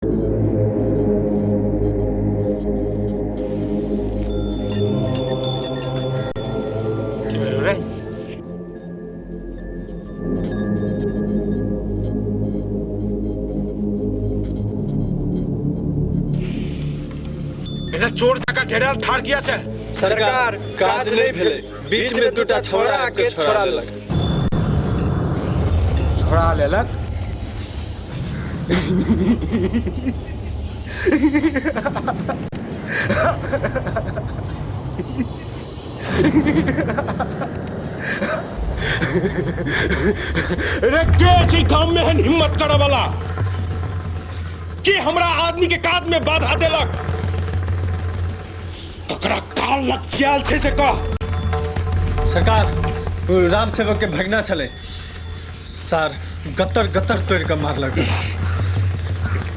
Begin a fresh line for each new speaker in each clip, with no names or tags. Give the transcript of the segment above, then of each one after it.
की भेलो रे? एना चोर जकाँ ढेराल ठाढ़ किया छै?
सरकार काज नहीं भेलै, बीच में दूटा छोड़ा के छोड़ा लेलक।
छोड़ा लेलक? रे के छै गाम में एहन हिम्मत करऽ वाला? के हमरा आदमी के काज में बाधा देलक? ककरा काल लग छै से कह।
सरकार राम सेवक के भगना छलै, सार गत्तर गत्तर तोड़ के मारलक।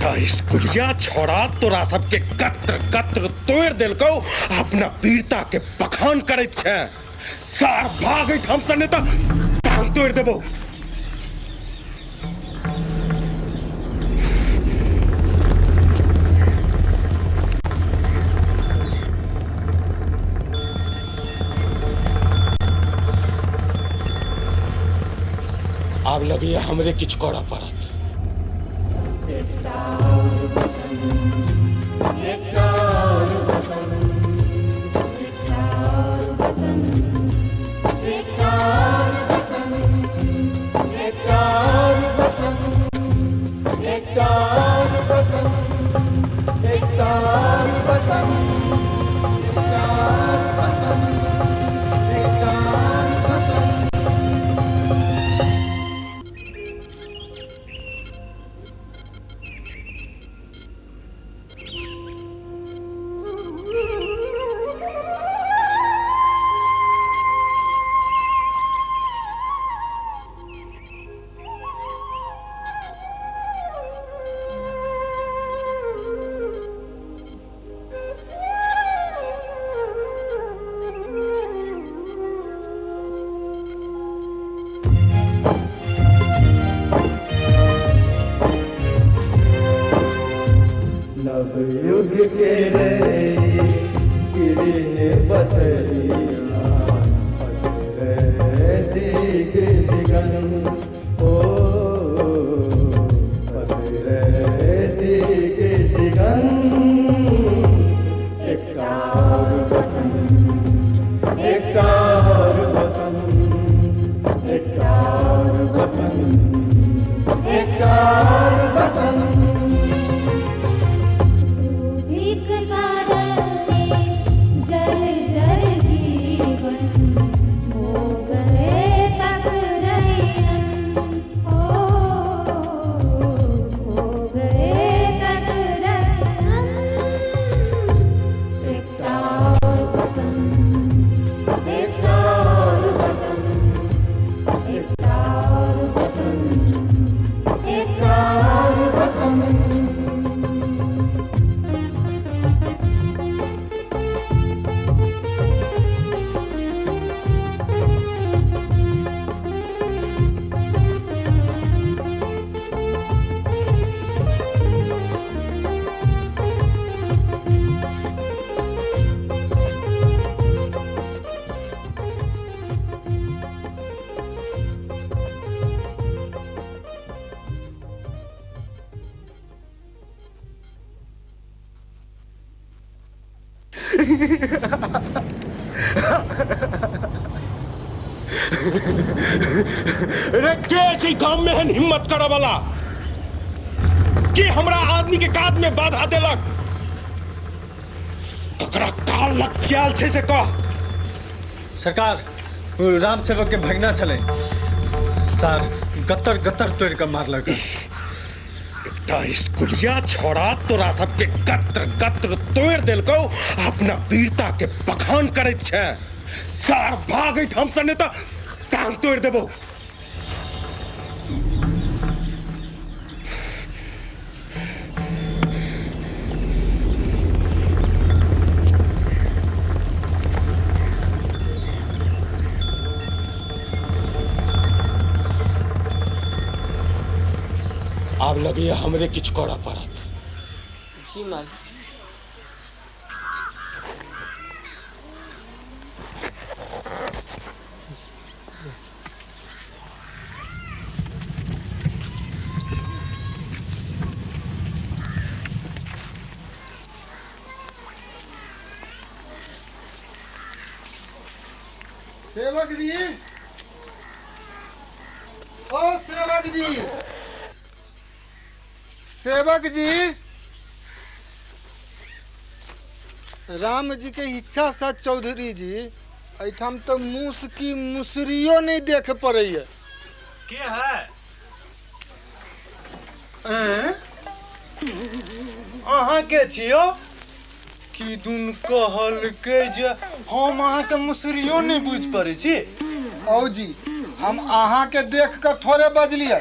एकटा स्कुलिया छोड़ा तोरा सबके गत्र गत्र तोड़ देलकौ, अपना वीरता के बखान करैत छै। सार भाग एहिठाम से, नहीं तऽ टांग तोड़ देबौ। आब लगैया हमरे किछु करऽ पड़त।
नवयुग के रे किरण बतरिया पसरे दिग दिगंत, ओ पसरे दिग दिगंत। एकता और बसंत, एकता और बसंत, एकता और बसंत, एकता और बसंत।
रे के छै गाम में एहन हिम्मत करऽ वाला? के हमरा आदमी के काज में बाधा देलक? ककरा काल लग छै से कह।
सरकार राम सेवक के भगना छलै, सार गत्तर गत्तर तोड़ के मारलक।
एकटा स्कुलिया छोड़ा तोरा सबके गत्र गत्र तोड़ देलकौ, अपना वीरता के बखान करैत छै। सार भाग एहिठाम से, नहीं तऽ टांग तोड़ देबौ। आब लगैया हमरे किछु करऽ पड़त।
जी मालिक।
सेवक जी, ओ सेवक जी, सेवक जी, राम जी के इच्छा से चौधरी जी एठाम तो मूस की मुसरियो नहीं देख पड़ैया।
के है? अहाँ के छियो? की दुन कहलकै जे हम अहाँ के मुसरियो नहीं बुझ पड़ै छी।
औ जी, हम अहाँ के देख के थोड़े बजलियै,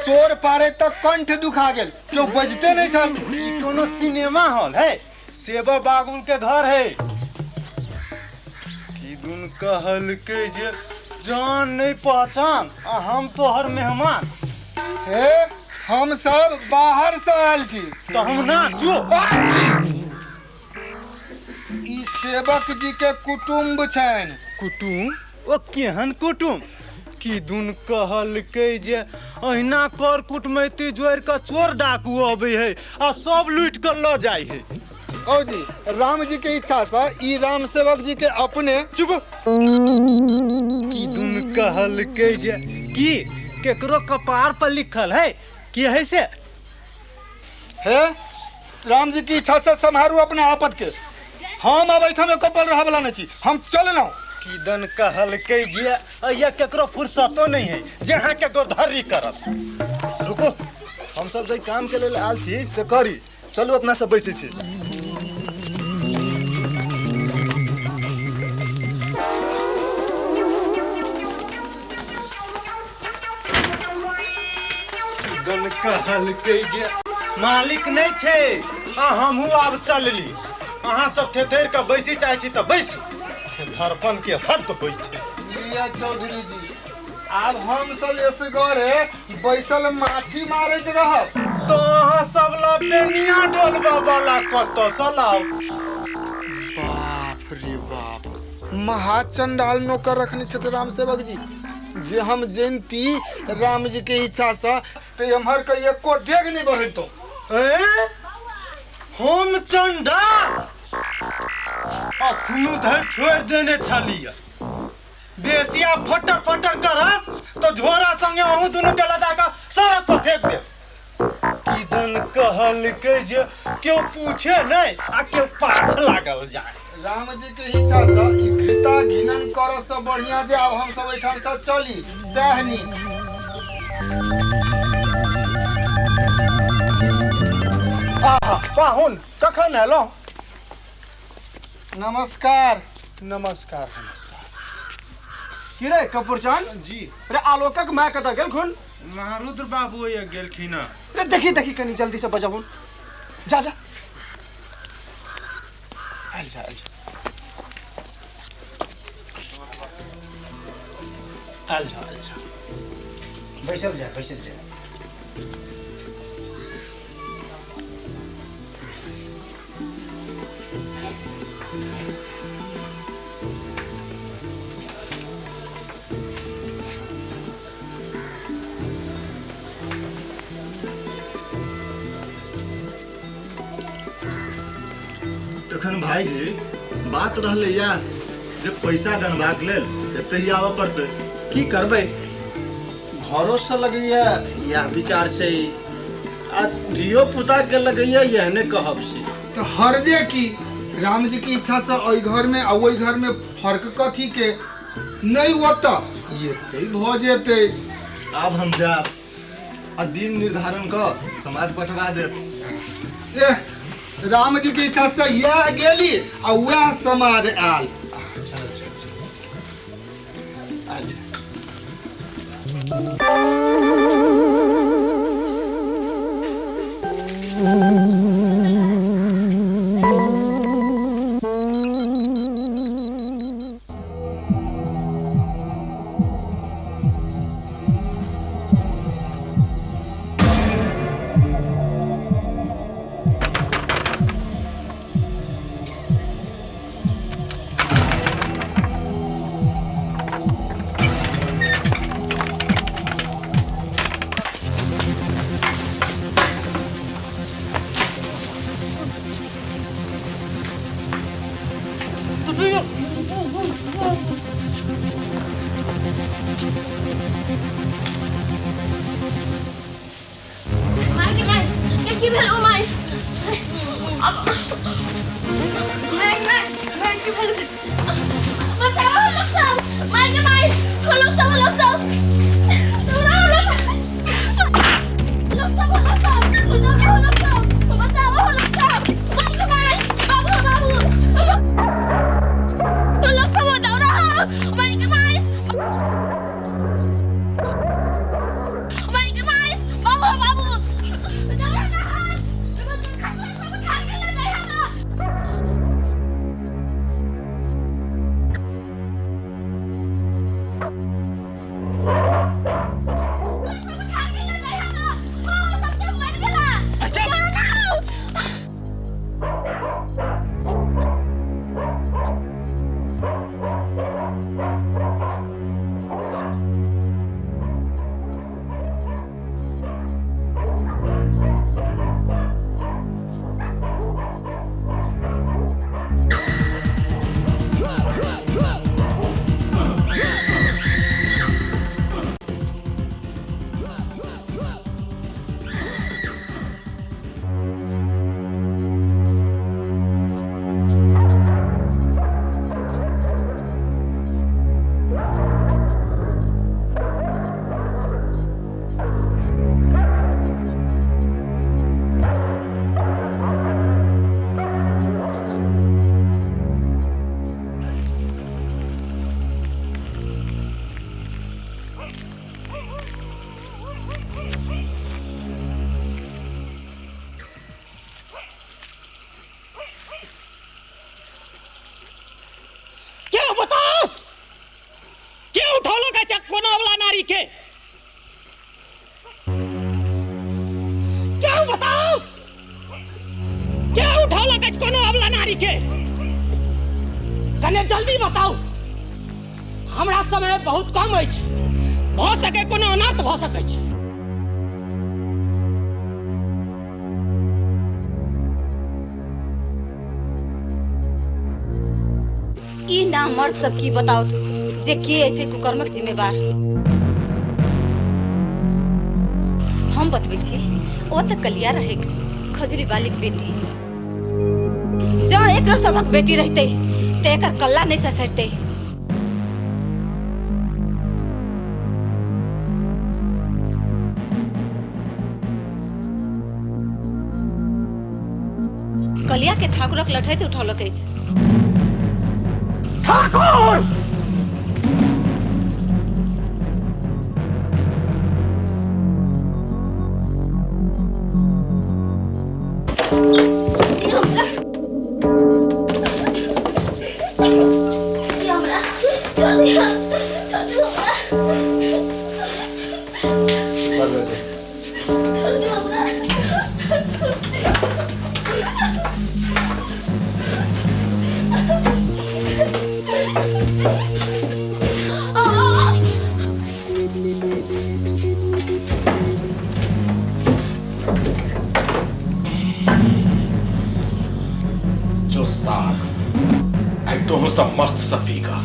शोर पारे तक कंठ दुखा गेल, क्यों बजते नहीं छल।
ई कोनो सिनेमा हॉल है, सेवा बागुन के घर है। की दुन कहलकै जे जान नहीं पहचान आ हम तोहर मेहमान।
हे, हम सब बाहर से आयल छी।
तो हम ना जो
ई सेवक जी के कुटुम्ब छनि।
कुटुम्ब? ओ केहन कुटुम्ब? की दुन कहलकै जे अहिना कर कुटमैती जोड़ि कऽ चोर डाकू अबै है आ सब लूटि कऽ लऽ जाइ है।
औ जी, राम जी के इच्छा से ई राम सेवक जी के अपने
चुप। की दुन कहलकै जे की केकरो कपार पर लिखल है की है से?
हे, राम जी की इच्छा से सम्हारू अपना आपत के। हम अब एहिठाम एको पल रहऽ वाला नहीं छी, हम चललहुँ।
किदन कहलकै जे अइया केकरो फुर्सतो नहीं है जे अहाँ के गोरधरी करत।
रुको, हम सब जे काम के लेल आयल छी से करी, चलू अपना सब बैसै छी।
किदन कहलकै जे मालिक नहीं छै आ हमहूँ आब चलली, अहाँ सब थेथेर के बैसी चाहे छी तऽ बैसू। थेथरपन के हद होइ छै।
लिअ चौधरी जी, आब हम सब एसगरे बैसल माछी मारैत रहब।
तो अहाँ सब लबेनिया डोलबा वाला कतऽ सँ लाउ?
बाप रे बाप, महाचंडाल नौकर रखने छथि राम सेवक जी। जे हम जैनती राम जी के इच्छा से तो एम्हर के एको डेग नहीं बढ़ैतौ।
हम चंडाल अखनो धरि छोड़ि देने छलियै, बेसिया फटर फटर करब तो झोरा संगे अहूँ दुनू के लदा कऽ सड़क पर फेंक देब। किदन कहलकै जे केओ पूछे नहीं आ केओ पाछ लागल जाय।
राम जी के इच्छा से ई घृता घिनन करऽ से बढ़िया जे आब हम सब एहिठाम से चली, सएह नीक।
आहा पाहुन कखन एलहुँ?
नमस्कार नमस्कार नमस्कार।
की रे कपूरचंद
जी?
रे आलोकक माय कतऽ गेलखुन?
महारुद्र बाबू गेलखिन।
रे देखी देखी कनी जल्दी से बजाबुन, जा जा आइल जा आइल जा आइल जा आइल जा, बैसल जा बैसल जा।
तखन भाईजी बात रहलै या जे पैसा गनबाक लेल एतहि आबऽ पड़तै।
की करबै, घरो से लगैया यह विचार छै आ धियो पुता के लगैया एहने कहब छै।
तो हरजे की राम जी की इच्छा से ओहि घर में आ ओहि घर में फर्क कथी के नहीं ओतऽ एतै भऽ जेतै।
आब हम जायब आ दिन निर्धारण कऽ समाज पठवा देब।
एह, राम जी के इच्छा से यह गेली आ वह समाज आयल।
चलो चलो चलो आयल।
कने जल्दी बताओ, हमरा समय बहुत कम अछि, भऽ सके कोनो अनर्थ भऽ सकै छै।
ई नाम मर्द सब की बताओ जे के अछि कुकर्मक जिम्मेवार। हम बतबै छी, ओ तऽ कलिया रहे खजरी वालीक बेटी। जँ एकरो सभक बेटी रहतै तऽ एकर कल्ला नहि ससरतै। कलिया के ठाकुरक लठैत उठौलक अछि।
ठाकुर!
जो सार आई तो हूं सब मस्त सफीगा।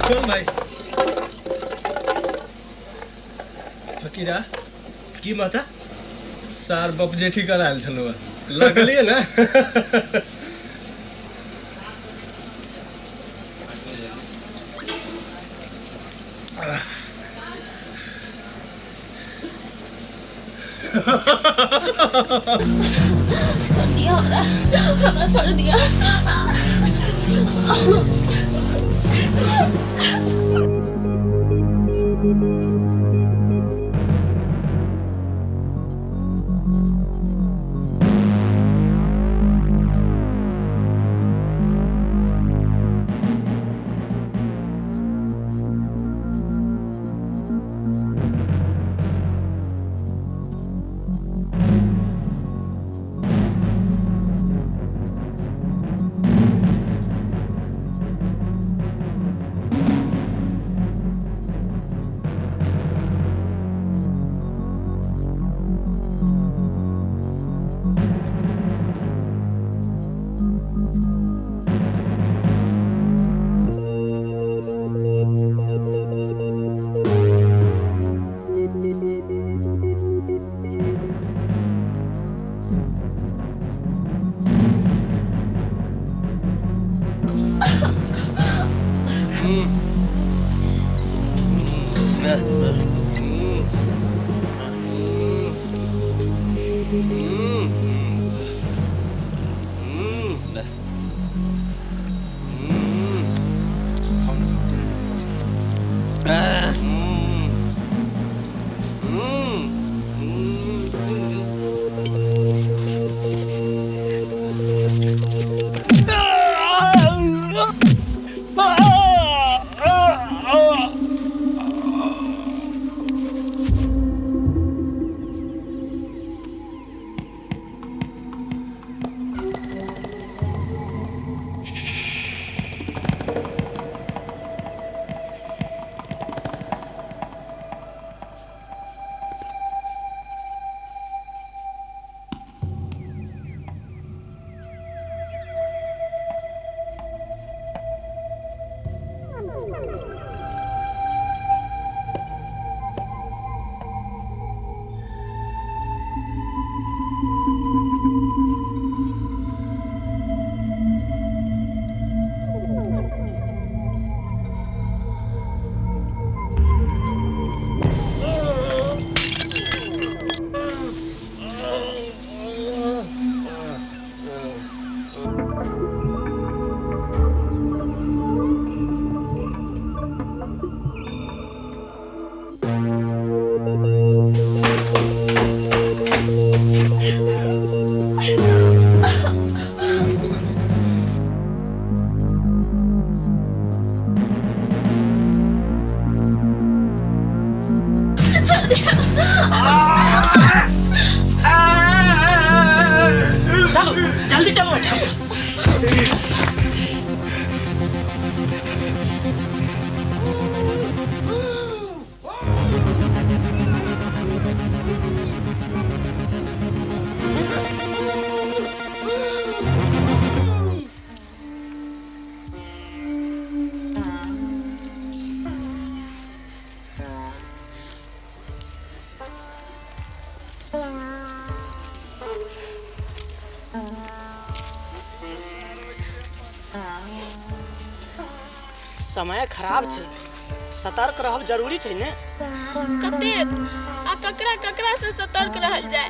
चल भाई फकीरा
की माता
सार बप जेठी करायल छलौ लगलिए ना।
छोड़ दिया हमरा, हमरा छोड़ दिया।
चलो जल्दी चलो। समय खराब छै, सतर्क रहब जरूरी छै ने।
कतेक आ ककरा ककरा से सतर्क रहल जाय।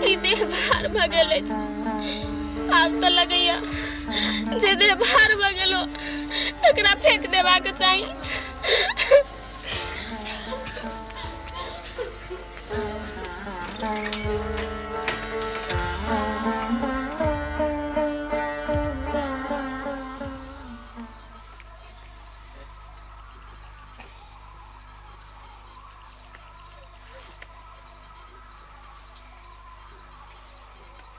ई देह भार भऽ गेल अछि, आब तऽ लगैया जे देह भार भऽ गेल हो तकरा फेंक देबाक चाही।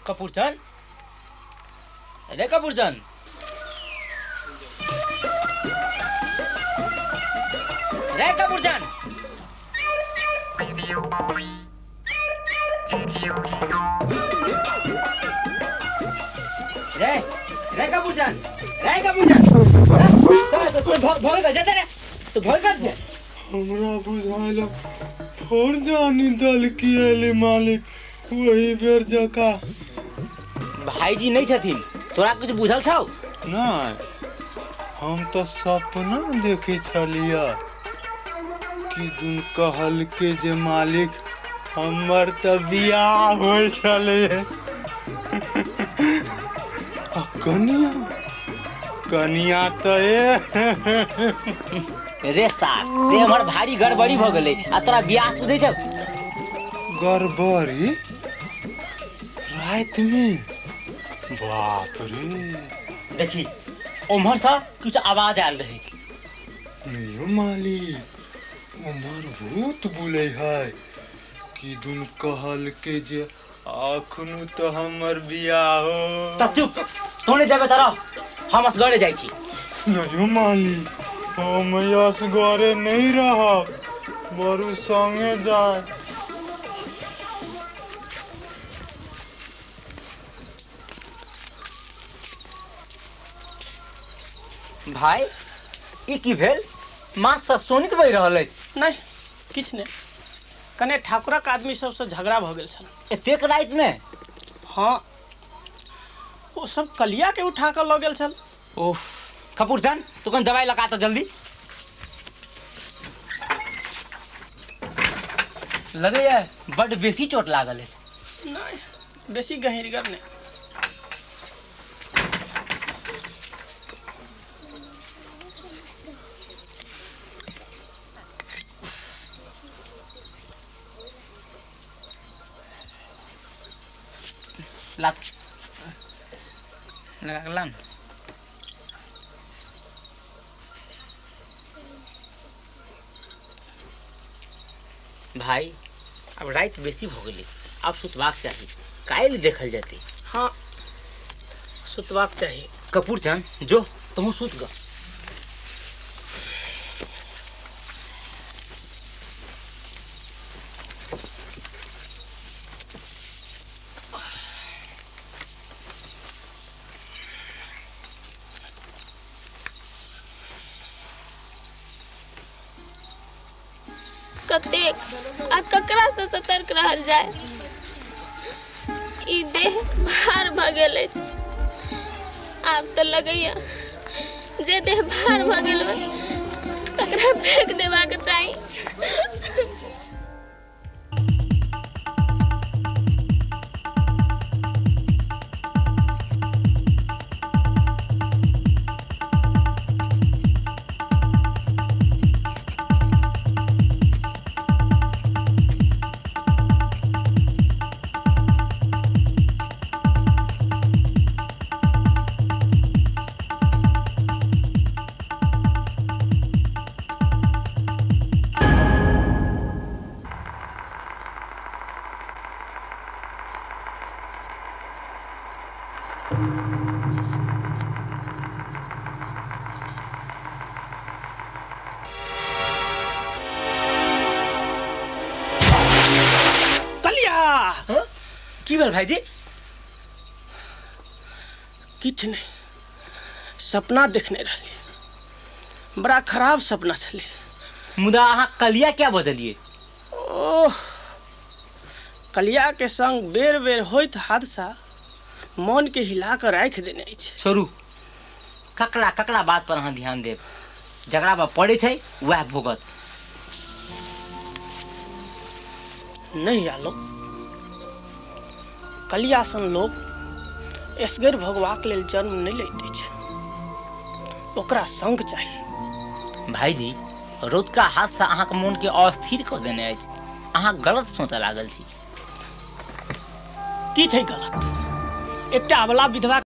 कपूरचंद, अरे कपूरचंद, अरे कपूरचंद,
रे रे कबूरजान, रे कबूरजान, तो भोग कर जाते रे, तो भोग कर से
हमरा बुझाइल फोर जानी दल की एली मालिक वही बेर जका।
भाईजी नहीं छथिन, तोरा कुछ बुझल छौ?
नहीं, हम तो सपना देखे छलिया कि दुन कहल के जे मालिक हमर त बियाह होय छले। आ कनिया कनिया त ए
रे सार रे हमर भारी गड़बड़ी भ गेलै आ तोरा बियाह सुधै छौ?
गड़बड़ी रात में? बाप रे।
देखी उम्हर से कुछ आवाज आयल रहे।
नहीं मालिक, उम्हर भूत बोले है कि दुन कहल के जे अखनु तो हमर बियाह हो।
तब चुप, तोने जाबे तारा, हम असगरे जाइ छी।
नहीं मालिक, हम असगरे नहीं रहब, बरु संगे जाए।
भाई ई की भेल? माथ से सोनित बहि रहल अछि।
नहीं किछु नहि, कने ठाकुरक आदमी सबसँ झगड़ा भऽ गेल छल।
एतेक राति में?
हाँ, ओ सब कलिया के उठा कऽ लऽ गेल छल।
ओह कपूरचंद, तू कन दवाई लगा तो जल्दी। लगैया बड बेसी चोट लागल अछि।
नहीं, बेसी गहींरगर नहि।
लगा लगा भाई, अब रात बेसी भ गेलै, अब सुतबाक चाही, काल्हि देखल जेतै।
हाँ सुतबाक चाही।
कपूरचंद जो तुम सुत ग।
कतेक आ ककरा से सतर्क रहल जाए? ई देह भार भ गेल अछि। आब तो लगैया जे देह भार भ गेल तकरा फेंक देबाक चाही।
की भेल भाईजी?
किछु नहीं, सपना देखने रहली, बड़ा खराब सपना छलै।
मुदा अहाँ कलिया क्या बदलिए?
ओह, कलिया के संग बेर बेर होइत हादसा मन के हिला कर राखि देने अछि।
छोड़ू, ककरा ककरा बात पर अहाँ ध्यान देब, जकरा पर पड़ै छै वएह भोगत।
नहीं आलोक, कलिया सन लोग एसगर भोगबाक लेल जन्म नहीं लैत अछि, ओकरा संग चाही।
भाईजी, रौतका हादसा अहाँके मोन के अस्थिर कऽ देने अछि, अहाँ गलत सोचऽ लागल छी।
की छै गलत? एकटा अबला विधवा